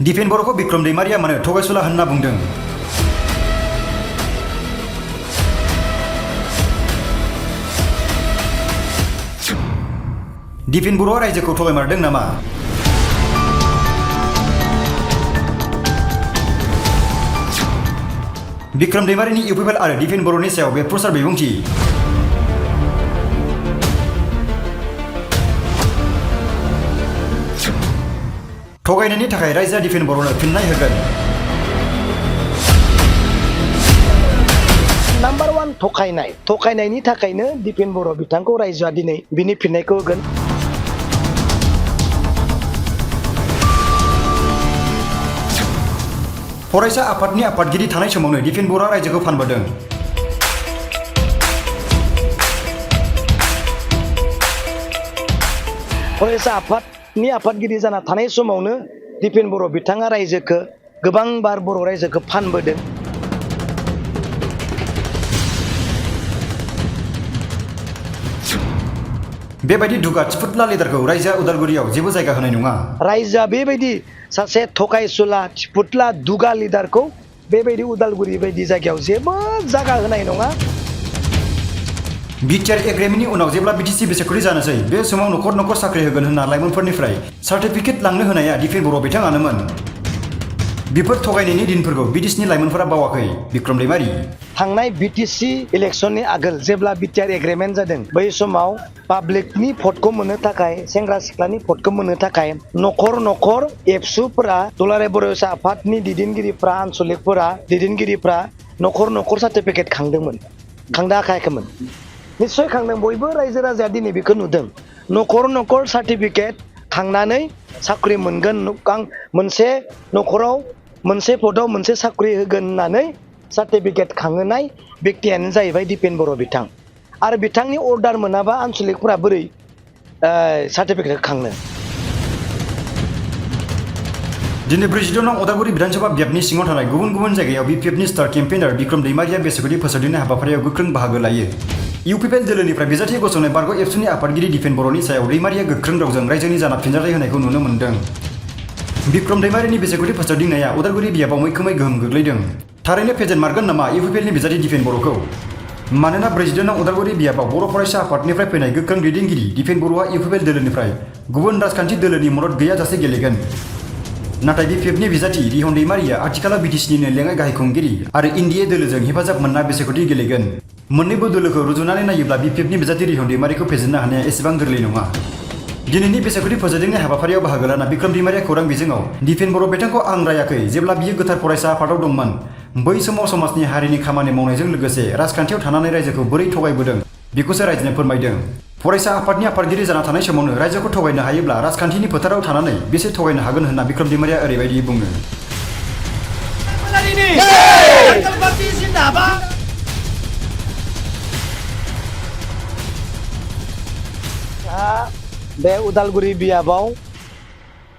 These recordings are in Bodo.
दिपेन बर'खौ बिक्रम दैमारिया मानो थगायसुला होनना बुंदों? दिपेन बर'आ रायजोखौ थगायमारदों नामा? बिक्रम दैमारिनि इउपिपिएल आरो दिपेन बर'नि सायाव बे प्रचार बिबुंथि। थगायनायनि थाखाय रायजोआ दिपेन बर'नो फिननाय होगोन। नाम्बार 1 थगायनायनि थाखायनो दिपेन बर' बिथांखौ रायजोआ दिनै बिनि फिननायखौ होगोन। फरायसा आफादनि आफादगिरि थानाय समावनो दिपेन बर'आ रायजोखौ फानबोदों। फरायसा आफादनि आफादगिरि जाना थानाय समावनो दिपेन बर' बिथाङा रायजोखौ गोबां बार बर' रायजोखौ फानबोदों। बेबायदि दुगा थिफुटला लिडारखौ रायजोआ उदालगुरियाव जेबो जायगा होनाय नङा। रायजोआ बेबायदि सासे थगायसुला थिफुटला दुगा लिडारखौ बेबायदि उदालगुरि बायदि जायगायाव जेबो जायगा होनाय नङा। बिटिआर एग्रिमेन्टनि उनाव जेब्ला बिटिसि बिसायख'थि जानोसै बे समाव न'खर साख्रि होगोन होनना लाइमोनफोरनिफ्राय सार्टिफिकेट लांनो होनाया दिपेन बर' बिथाङानोमोन। बेफोर थगायनायनि दिनफोरखौ बिटिसिनि लाइमोनफोरा बावाखै। बिक्रम दैमारि थांनाय बिटिसि इलेक्सननि आगोल जेब्ला बिटिआर एग्रिमेन्ट जादों बै समाव पाब्लिकनि भटखौ मोननो थाखाय सेंग्रा सिख्लानि भटखौ मोननो थाखाय न'खर एबसुफोरा दुलाराय बर' आफादनि दैदेनगिरिफ्रा आनसलिकफोरा दैदेनगिरिफ्रा न'खर सार्टिफिकेट खांदोंमोन। खांदा खायाखैमोन? निश्चय खांदों। बयबो रायजो राजाया दिनै बेखौ नुदों। न'खर सार्टिफिकेट खांनानै साख्रि मोनगोन, मोनसे न'खराव मोनसे भटआव मोनसे साख्रि होगोन होननानै सार्टिफिकेट खांहोनाय व्यक्तियानो जाहैबाय दिपेन बर' बिथां। आरो बिथांनि अर्डार मोनाबा आनसलिकफोरा बोरै सार्टिफिकेट खांनो? दिनै 42 नं उदालगुरि बिधानसभा बियाबनि सिङाव थानाय गुबुन जायगायाव बिपिएफनि स्टार केम्पेइनार बिक्रम दैमारिया बिसायख'थि फोसावदिंनाय हाबाफारियाव गोख्रों बाहागो लायो। इउपिपिएल दोलोनिफ्राय बिजाथि गसंनाय बारग' एबसुनि आफादगिरि दिपेन बर'नि सायाव दैमारिया गोख्रों रावजों रायजोनि जाना फिनजाथाय होनायखौ नुनो मोन्दों। बिक्रम दैमारिनि बिसायख'थि फोसावदिंनाया उदालगुरि बियाबाव मैखोमै गोहोम गोग्लैदों। थारैनो फेजेनमारगोन नामा इउपिपिएलनि बिजाथि दिपेन बर'खौ? मानोना 42 नं उदालगुरि बियाबाव बर' फरायसा आफादनिफ्राय फैनाय गोख्रों दैदेनगिरि दिपेन बर'आ इउपिपिएल दोलोनिफ्राय गुबुन राजखान्थि दोलोनि मदद गैयाजासे गेलेगोन। नाथाय बिपिएफनि बिजाथि रिहन दैमारिया आथिखालाव बिटिसिनिनो लेङाइ गाहाय खुंगिरि आरो इन्डिए दोलोजों हेफाजाब मोनना बिसायख'थि गेलेगोन। मोन्नैबो दोलोखौ रुजुनानै नायोब्ला बिपिएफनि बिजाथि रिहन दैमारिखौ फेजेननो हानाया एसेबां गोरलै नङा। दिनैनि बिसायख'थि फोसावदिंनाय हाबाफारियाव बाहागो लाना बिक्रम दैमारिया खौरां बिजोङाव दिपेन बर' बिथांखौ आं रायाखै। जेब्ला बियो गोथार फरायसा आफादाव दंमोन बै समाव समाजनि हारिनि खामानि मावनायजों लोगोसे राजखान्थियाव थानानै रायजोखौ बोरै थगायबोदों बेखौसो रायजोनो फोरमायदों। फरायसा आफादनि आफादगिरि जाना थानाय समावनो रायजोखौ थगायनो हायोब्ला राजखान्थिनि फोथाराव थानानै बेसे थगायनो हागोन होनना बिक्रम दैमारिया ओरैबायदि बुङो। बे उदालगुरि बियाबाव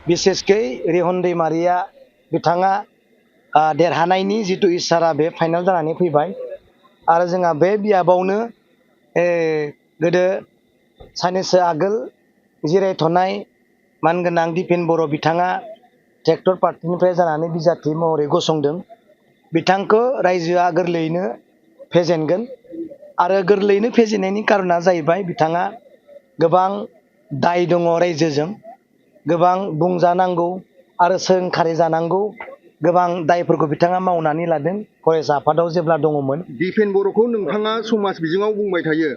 बिसेसकै रिहन दैमारिया बिथाङा देरहानायनि जिथु इसारा बे फाइनाल जानानै फैबाय। आरो जोंहा बे बियाबावनो गोदो साननैसो आगोल जिरायथ'नाय मानगोनां दिपेन बर' बिथाङा ट्रेक्टर पार्टिनिफ्राय जानानै बिजाथि महरै गसंदों। बिथांखौ रायजोआ गोरलैयैनो फेजेनगोन। आरो गोरलैयैनो फेजेननायनि कारना जाहैबाय बिथाङा गोबां दाय दङ रायजोजों, गोबां बुंजानांगौ आरो सोंखारि जानांगौ गोबां दायफोरखौ बिथाङा मावनानै लादों फरायसा आफादाव जेब्ला दङमोन। दिपेन बर'खौ नोंथाङा समाज बिजोङाव बुंबाय थायो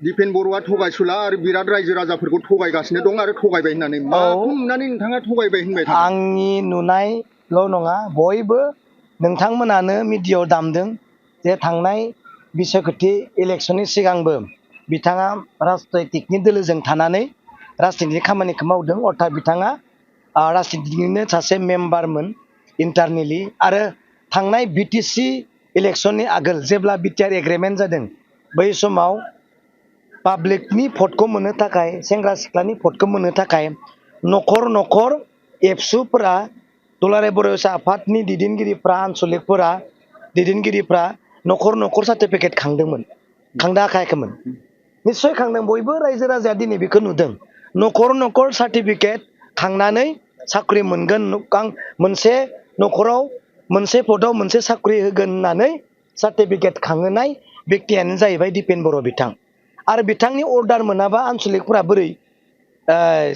दिपेन बर'आ थगायसुला आरो बिराद रायजो राजाफोरखौ थगायगासिनो दं आरो थगायबाय होननानै। माखौ नुनानै नोंथाङा थगायबाय होनबाय थादों? आंनि नुनायल' नङा, बयबो नोंथांमोनानो मिडियायाव दामदों जे थांनाय बिसायख'थि इलेक्सननि सिगांबो बिथाङा राजनैतिकनि दोलोजों थानानै राजनितिकनि खामानिखौ मावदों। अर्थात बिथाङा राजनितिकनिनो सासे मेम्बारमोन इन्टारनेलि। आरो थांनाय बिटिसि इलेक्सननि आगोल जेब्ला बिटिआर एग्रिमेन्ट जादों बै समाव पाब्लिकनि भटखौ मोननो थाखाय सेंग्रा सिख्लानि भटखौ मोननो थाखाय न'खर एबसुफोरा दुलाराय बर' आफादनि दैदेनगिरिफ्रा आनसलिकफोरा दैदेनगिरिफ्रा न'खर सार्टिफिकेट खांदोंमोन। खांदा खायाखैमोन? निश्चय खांदों। बयबो रायजो राजाया दिनै बेखौ नुदों। न'खर सार्टिफिकेट खांनानै साख्रि मोनगोन आं मोनसे न'खराव मोनसे पदआव मोनसे साख्रि होगोन होननानै सार्टिफिकेट खांहोनाय बेक्तियानो जाहैबाय दिपेन बर' बिथां आरो बिथांनि अर्डार मोनाबा आनसलिकफोरा बोरै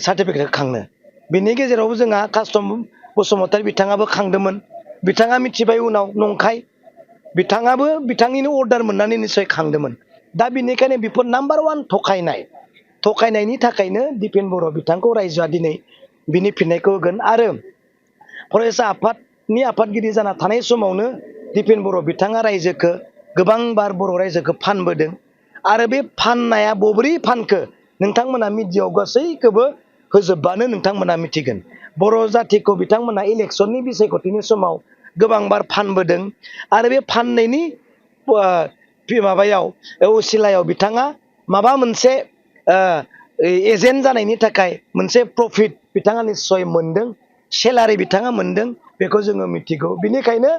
सार्टिफिकेट खांनो बिनि गेजेरावबो जोंहा कास्टम बसुमतारी बिथाङाबो खांदोंमोन बिथाङा मिथिबाय उनाव नंखाय बिथाङाबो बिथांनिनो अर्डार मोननानै निसय खांदोंमोन दा बिनिखायनो बेफोर नाम्बार 1 थखायनायनि थाखायनो दिपेन बर' बिथांखौ रायजोआ दिनै बिनि फिननायखौ होगोन आरो फरायसा आफादनि आफादगिरि जाना थानाय समावनो दिपेन बर' बिथाङा रायजोखौ गोबांबार बर' रायजोखौ फानबोदों आरो बे फाननाया बोरै फानखो नोंथांमोना मिडियायाव गासैखौबो होजोबबानो नोंथांमोना मिथिगोन बर' जाथिखौ बिथांमोना इलेक्सननि बिसायख'थिनि समाव गोबांबार फानबोदों आरो बे फाननायनि माबायाव उसिलायाव बिथाङा माबा मोनसे एजेन्ट जानायनि थाखाय मोनसे प्रफिट बिथाङा निस्सय मोनदों सेलारि बिथाङा मोनदों बेखौ जोङो मिथिगौ बिनिखायनो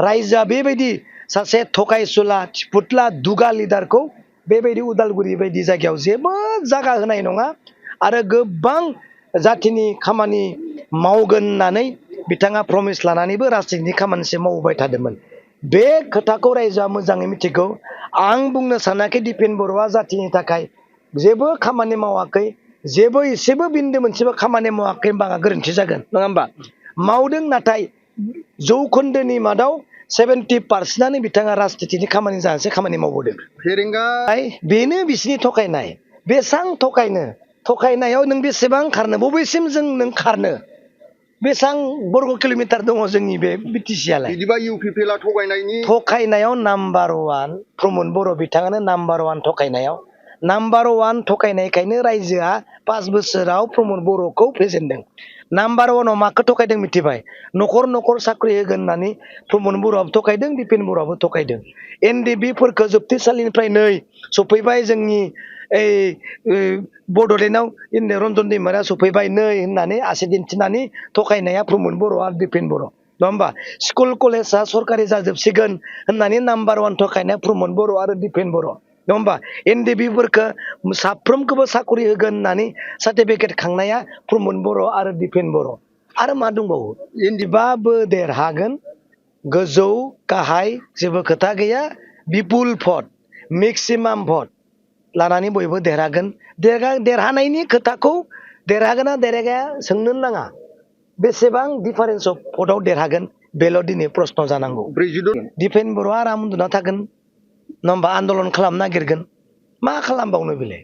रायजोआ बेबायदि सासे थगायसुला थिफुथला दुगा लिडारखौ बेबायदि उदालगुरि बायदि जायगायाव जेबो जागा होनाय नङा आरो गोबां जाथिनि खामानि मावगोन होननानै बिथाङा प्रमिस लानानैबो राजनितिनि खामानिसो मावबाय थादोंमोन बे खोथाखौ रायजोआ मोजाङै मिथिगौ आं बुंनो सानाखै दिपेन बर'आ जाथिनि थाखाय जेबो खामानि मावाखै जेबो एसेबो बिन्दो मोनसेबो खामानि मावाखै होनबा आंहा गोरोन्थि जागोन नङा होमबा मावदों नाथाय जौखोन्दोनि मादाव 70% बिथाङा राजनितिनि खामानि जानासो खामानि मावबोदों बेनो बिसिनि थगायनाय बेसां थगायनायाव नों बेसेबां खारनो बबेसिम जों नों खारनो बेसां बर्ग किल'मिटार दङ जोंनि बे बिटिसिआलाय बिदिबा इउपिपिएलआ थगायनायाव नाम्बार 1 प्रमद बर' बिथाङानो नाम्बार 1 थगायनायाव नाम्बार 1 थगायनायखायनो रायजोआ 5 बोसोराव प्रमद बर'खौ फेजेनदों नाम्बार 1 माखौ थगायदों मिथिबाय न'खर साख्रि होगोन होननानै प्रमद बर'आबो थगायदों दिपेन बर'आबो थगायदों एनडिबिफोरखौ जोबथेसालिनिफ्राय नै सफैबाय जोंनि बड'लेण्डआव रन्जन दैमारिया सफैबाय नै होननानै आसि दिन्थिनानै थगायनाया प्रमद बर' आरो दिपेन बर' नङा होमबा स्कुल कलेजआ सरकारि जाजोबसिगोन होननानै नाम्बार 1 थगायनाया प्रमद बर' आरो दिपेन बर' नङा होमबा एनडिबिफोरखौ साफ्रोमखौबो साख्रि होगोन होननानै सार्टिफिकेट खांनाया प्रमद बर' आरो दिपेन बर' आरो मा दंबावो एनडिबाबो देरहागोन गोजौ गाहाय जेबो खोथा गैया बिपुल भट मेक्सिमाम भट लानानै बयबो देरहागोन देरहानायनि खोथाखौ देरहागोना देरहाया सोंनो नाङा बेसेबां डिफारेन्स अफ भटआव देरहागोन बेल' दिनै प्रश्न जानांगौ दिपेन बर'आ आराम उन्दुना थागोन नङा होमबा आन्दलन खालामनो नागिरगोन मा खालामबावनो बेलाय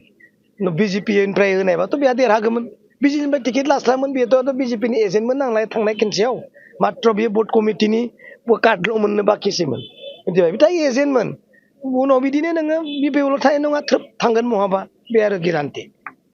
बिजेपिनिफ्राय होनायबाथ' बेहा देरहागौमोन बिजेपिनिफ्राय टिकेट लास्लामोन बेथ' बिजेपिनि एजेन्टमोन नांलाय थांनाय खेनसेयाव मात्र बेयो भट कमिटिनि कार्डल' मोननो बाखिसैमोन मिथिबाय बिथां एजेन्टमोन उनाव बिदिनो नोङो बिपिएल थानाय नङा थ्रोब थांगोन महाबा बे आरो गेरान्टि